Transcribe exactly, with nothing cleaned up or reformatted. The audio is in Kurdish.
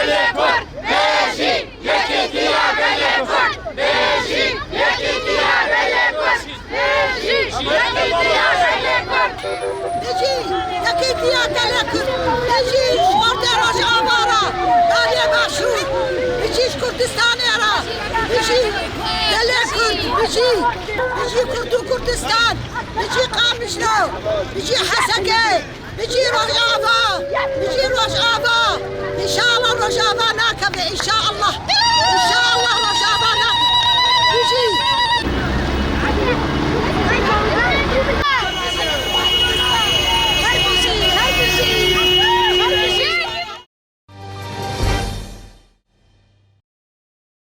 Gelê Kurd, bijî yekîtiya gelê Kurd! Bijî yekîtiya gelê Kurd! Bijî yekîtiya gelê Kurd! Bijî yekîtiya gelê Kurd! Bijî ji Ortê Rojava re, Darê Başûr! Bijî ji Kurdistanê re! Bijî gelê Kurd! Bijî! Bijî Kurd û Kurdistan! Bijî Qamişlo! Bijî Heseke! Bijî Rojava! Bijî Rojava! Înşallah Rojava nakeve, înşallah! Înşallah